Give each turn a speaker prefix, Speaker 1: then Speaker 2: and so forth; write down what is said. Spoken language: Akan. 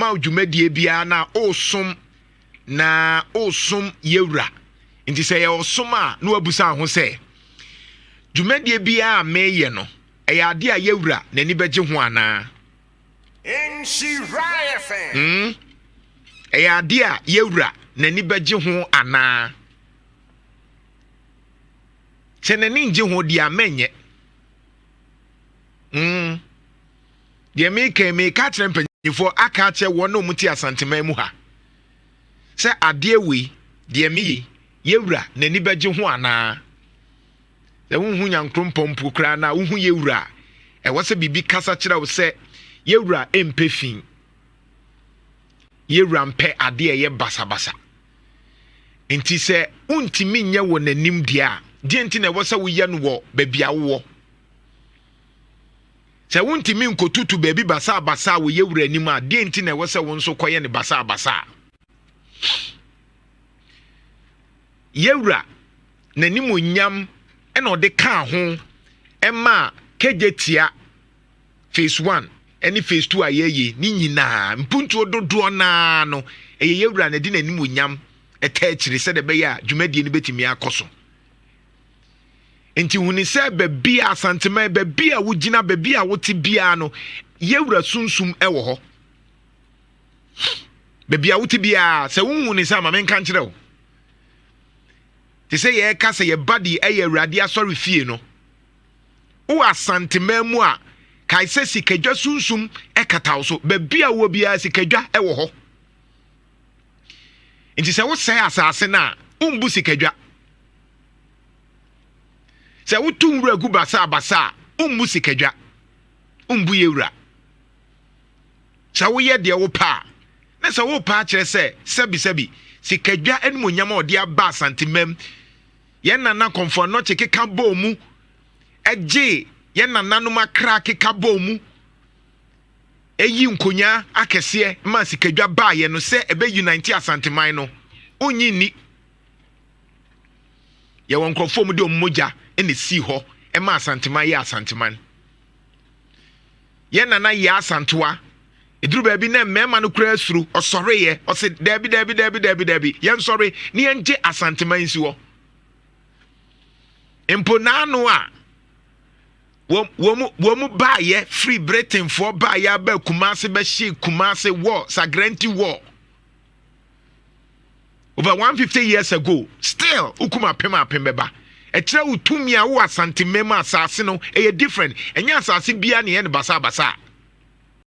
Speaker 1: Yɛma wo dwumadie biara na ɔresom na ɔresom yɛwura. Nti sɛ yɛ ɔsom a na wabusa ho sɛ dwumadie biara a meyɛ no ɛyɛ adeɛ a yɛwura n'ani bɛgye ho anaa? Ɛyɛ adeɛ a yɛwura n'ani bɛgye ho anaa? Sɛ n'ani ngye ho deɛ a mɛnyɛ. Deɛ meka meka kyerɛ mpanyinfoɔ aka akyerɛ wɔn a wɔte Asanteman mu ha sɛ adeɛ wei deɛ meyɛ yɛwura n'ani bɛgye ho anaa? Sɛ wohu Nyankorompɔn mpo koraa na wohu yɛwura a, ɛwɔ sɛ biribi kasa kyerɛ wo sɛ yɛwura mpɛ fi, yɛwura mpɛ adeɛ ɛyɛ basabasa. Nti sɛ wontumi nyɛ wɔ n'anim deɛ a, deɛ nti na ɛwɔ sɛ woyɛ no wɔ baabi a wowɔ? Sɛ wontumi nkɔtutu baabi basabasa a wɔ yɛwura anim a, deɛ nti na ɛwɔ sɛ wo nso kɔyɛ no basabasa? Yɛwura n'animonyam ɛna ɔde kaa ho ɛma Kejetia phase 1 ɛne phase 2 a yɛyɛ ne nyinaa mpuntuo dodoɔ naa no, ɛyɛ yɛwura na ɛde n'animonyam ɛta akyire sɛdeɛ ɛbɛyɛ a dwumadie no bɛtumi akɔ so. Nti huni sɛ baabi a Asanteman, baabi a wogyina, baabi a wote biara no, yɛwura sunsum ɛwɔ hɔ. Baabi a wote biara, sɛ wohu ne sɛ ama menka nkyerɛ wo te sɛ yɛreka sɛ yɛba de ɛyɛ Awurade asɔre fie no, wowɔ Asanteman mu a, kae sɛ sikadwa sunsum ɛkata wo so. Baabi a wɔ biara sikadwa ɛwɔ hɔ. Nti sɛ wosɛe asase no a, wombu sikadwa. Sɛ wotu nwura gu basabasa a, wommu sikadwa, wombu yɛwura. Sɛ woyɛ deɛ wopɛ a, na sɛ wopɛ akyerɛ sɛ sɛbisɛbi sikadwa animonyam a ɔde aba Asantemam, yɛn nana Kɔmfo Anɔkye keka bɔɔ mu, ɛgye yɛn nananom akra keka bɔɔ mu, ɛyi nkonyaa akɛseɛ ma sikadwa baayɛ no sɛ ɛbɛ unite Asanteman no, wonnye nni. Yɛwɔ nkurɔfoɔ mu de wɔn mogya na esii hɔ ma Asanteman yɛ Asanteman. Yɛn nana yɛ Asantewa. Ɛduru baabi na mmarima no koraa suro. Ɔsɔreeɛ, ɔse daabi daabi daabi daabi daabi, yɛnsɔre na yɛngye Asanteman nsi hɔ. Mpo n'ano a wɔn baayɛ firi Britainfoɔ baayɛ aba Kumase bɛhye Kumase war, Sagrenti war. Over 150 years ago, still wokum apem apem bɛba. Ɛkyerɛ wo tumi a wowɔ Asanteman mu. Asase no ɛyɛ different, ɛnyɛ asase biara na ɛyɛ no basabasa.